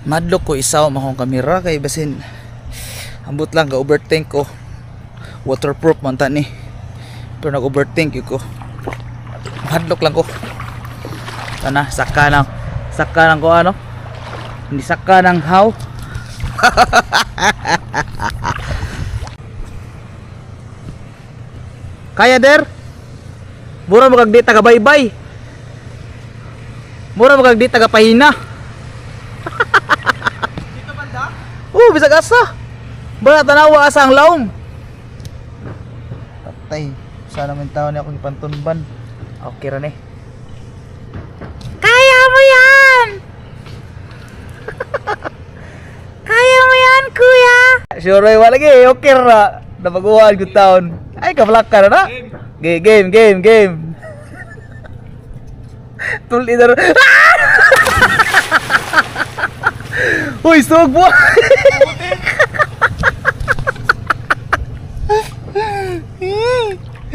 Madlok ko isaw akong kamera kay basin ambot lang ga overthink ko. Waterproof man ta ni. Pero nag-overthink yun ko. Madlok lang ko. Sana saka ng ko ano? Hindi saka ng how. Kaya der? Mura mo kag di taga baybay. Mura mo kag di taga pahina. Dito banda? Oh, bisag asa. Bala tanawa asa ang laom. Patay. Sana man taon ni akong ipantunban. Okay ra ni. Kaya mo yan! Kaya mo yan, kuya! Sure, wala lagi. Okay ra. Nabaguhan gud taon. Ay, kablak ka na na. Game, game, game, game. Tuli na ro- Ah! Uy, sugbo!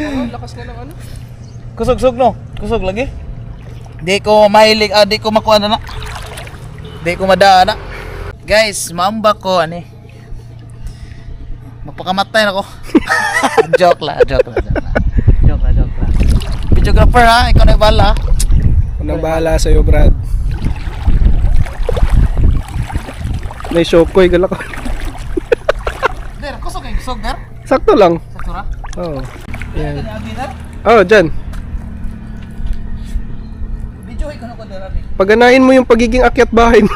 Oh, lakas na ng ano. Kusog-sug no? Kusog lagi. Di ko mahilig, ah, di ko makuha na na. Di ko madaa na. Guys, maamba ko ani. Magpakamatay na ko. Joke lang, joke lang, joke lang. Joke lang, joke lang. Videographer ha, ikaw na yung bahala. Ha. Unang bahala sa'yo, Brad. May shokoy, galak ko. Der, kusog kay kusog der. Sakto lang. Sakto ra. Oo. Yan. Agi der. Oh, dyan. Video ko na ko der abi. Paganahin mo yung pagiging akyat bahay mo.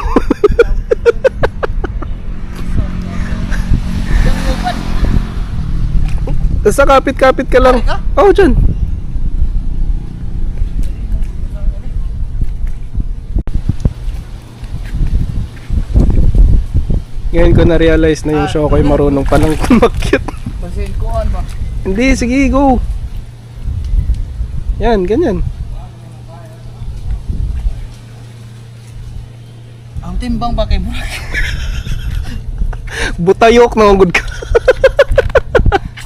Basta kapit-kapit ka lang. Oo, oh, dyan. Ngayon ko na-realize na yung Shokoy marunong palang kumakyat. Basin kuan ba? Hindi, sige, go. Yan, ganyan. Ang timbang ba kay Burak? Butayok na good ka.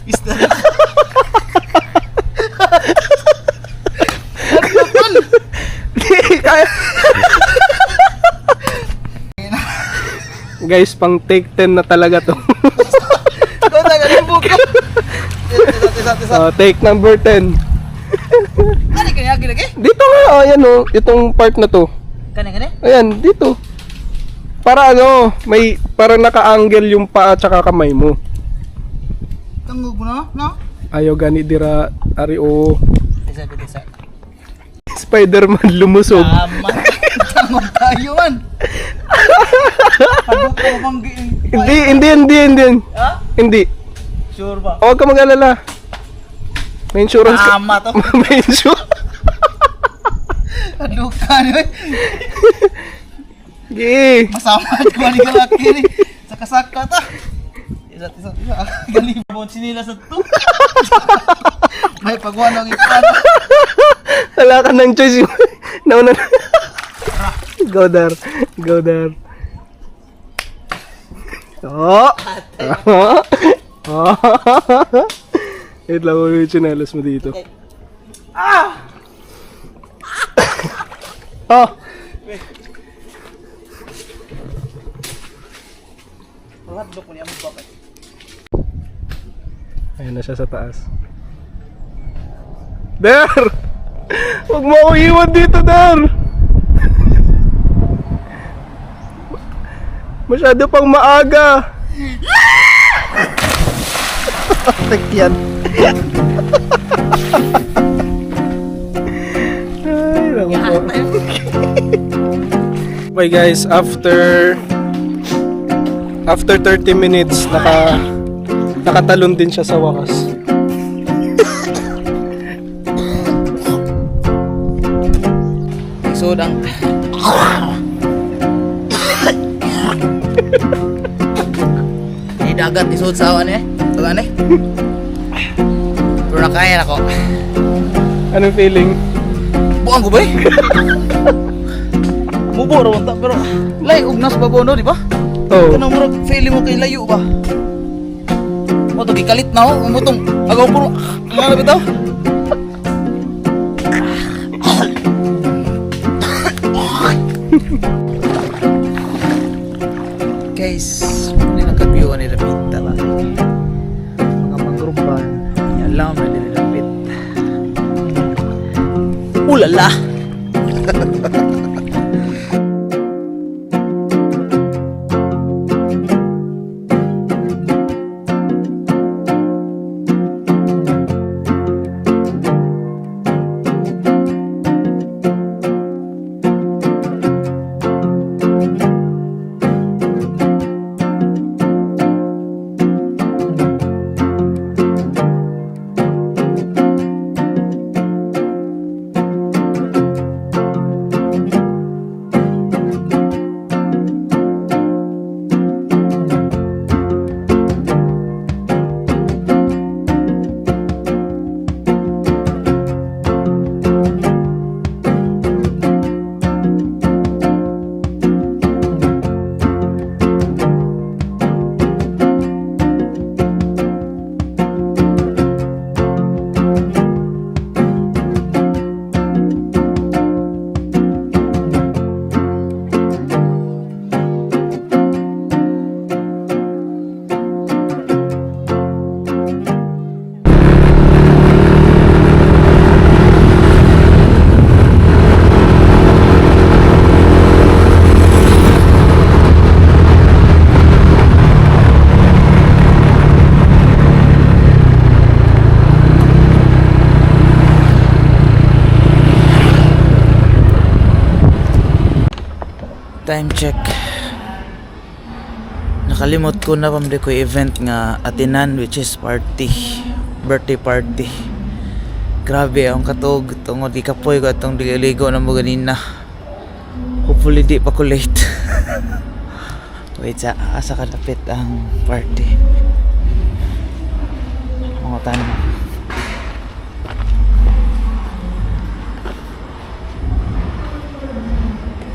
Isda. Hindi, kaya. Guys, pang take 10 na talaga to. Ikaw na galibog ko. Tisa, tisa, tisa. Ah, take number 10. Kani kani agi lagi? Dito nga, oh, ayan oh, itong part na to. Kani kani? Ayan, dito. Para ano, may parang naka-angle yung paa tsaka kamay mo. Tangog mo na, no? Ayaw gani dira ari o Tisa, tisa. Spider-Man lumusob. Tama. Tangog tayo man. Ano ko bang Hindi, hindi, hindi, hindi. Ha? Hindi. Sure ba? Huwag ka mag-alala. May insurance ka. Tama to. May insurance. Ano ka ni? Sige. Masama ko ni kalaki ni. Saka-saka ta. Isa, isa, isa. Galibon sinila sa to. May pagwan ang ipan. Wala ka ng choice. Nauna na. Go there. Go there. Oh! Oh! Oh! Wait lang, huwag yung tsinelas mo dito. Ah! Oh! Radlo ko niya mo bakit. Ayun na siya sa taas. There! Huwag mo ako iwan dito, There! Masyado pang maaga! Tekyan. Ay, naku po. Okay guys, after 30 minutes nakatalon din siya sa wakas. So dang Di dagat isod sa awan eh. Tagaan eh. Pero nakaya na ko. Anong feeling? Buang ko ba eh? Mubo ra ta pero lay ugnas ba no, di ba? Oh. Kanang murag feeling mo kay layo ba? Mo to gikalit na ho, mo tong agaw puro nga na bitaw. Guys, ano nagka-view ni Lapita ba? Mga mangrove ba? Alam na diri lapit. Ulala! Time check. Nakalimot ko na pamdi ko event nga atinan, which is party. Birthday party. Grabe ang katog tungod gikapoy ko atong diligo na mo ganina. Hopefully di pa ko late. Wait sa asa kalapit ang party. Mga tanong.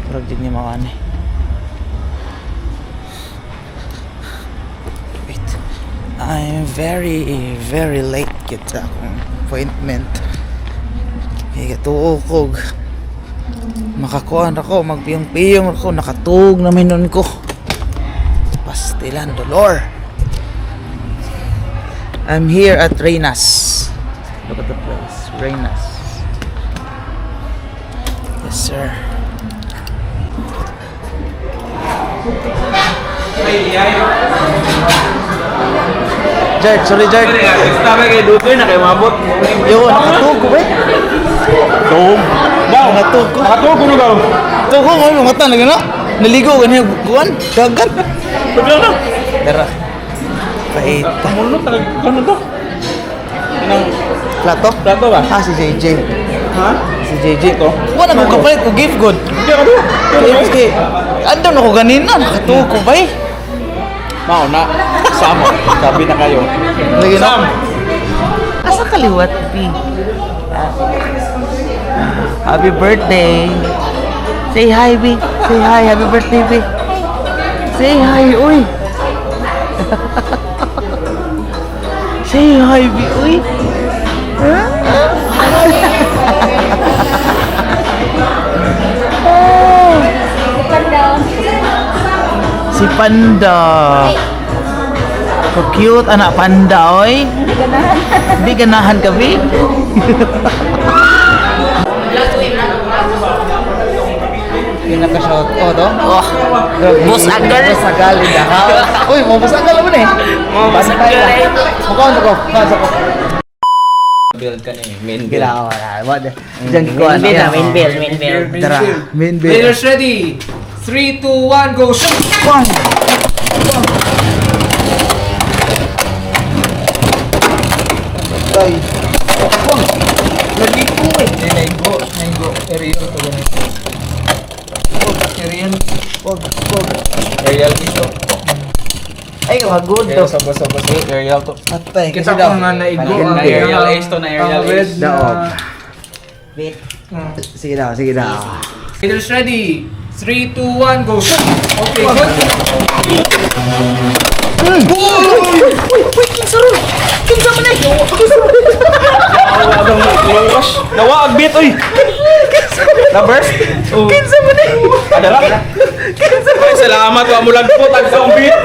Murag di niya makuha eh. Wait. I'm very, very late gid sa akong appointment. Kaya katuo ko. Makakuan ako, magpiyong-piyong ako, nakatuog na nun ko. Pastilan, dolor. I'm here at Reynas. Look at the place, Reynas. Yes, sir. Jerd, sorry, Jerd. Sabi kay Dutoy na kay mabot. Yo, nakatuog ko ba? Tuog. Nakatuog ko. Nakatuog ko daw. Tuog ko, ano, mata na gano'n? Naligo, ganyan, kuwan, dagat. Bigla na. Tara. Paita. Mulo talaga kano to? Anong Plato? plato ba? Ah, si JJ. Ha? Si JJ. Wala ko kapalit ko gift good. Hindi ka do. Kay, andun ako ganina, nakatuog ko ba eh? Mao na. Samo. Sabi na kayo. Lagi na. Sam. Asa kaliwat, B? Happy birthday. Say hi, B. Say hi. Happy birthday, B. Say hi, uy. Say hi, B, uy. Huh? Oh. Si Panda. So cute, anak panda, oy. Hindi ganahan ka, B? Pinaka-shout oh, to? Oh, Boss Agal. Boss Agal in the house. Uy, mo Boss Agal mo eh. Mo Boss Agal eh. Mukha ko, mukha ko. Build ka ni main Gila ko wala. What? Diyan ko Main bill na, main bill, main bill. Tara, main bill. Players ready. 3, 2, 1, go shoot! One. Tay. Wag. Naligo eh. Naigo, naigo. Aerial to ganito. Aerial. Wag, wag. Aerial ito. Ay, wag good to. Sabo, sabo, sabo. Aerial to. Patay. Kita ko nga naigo ang aerial ace to na aerial ace. Daog. Wait. Sige daw, sige daw. Players ready. 3, 2, 1, go shoot! Okay, good. Uy, uy, uy, kinsa ron? Kinsa man eh? Kinsa man eh? Nawa ang beat, oy! Na-burst? Kinsa man ni? Adara? Kinsa? Ay, salamat, wa mo lagpot ang sa beat.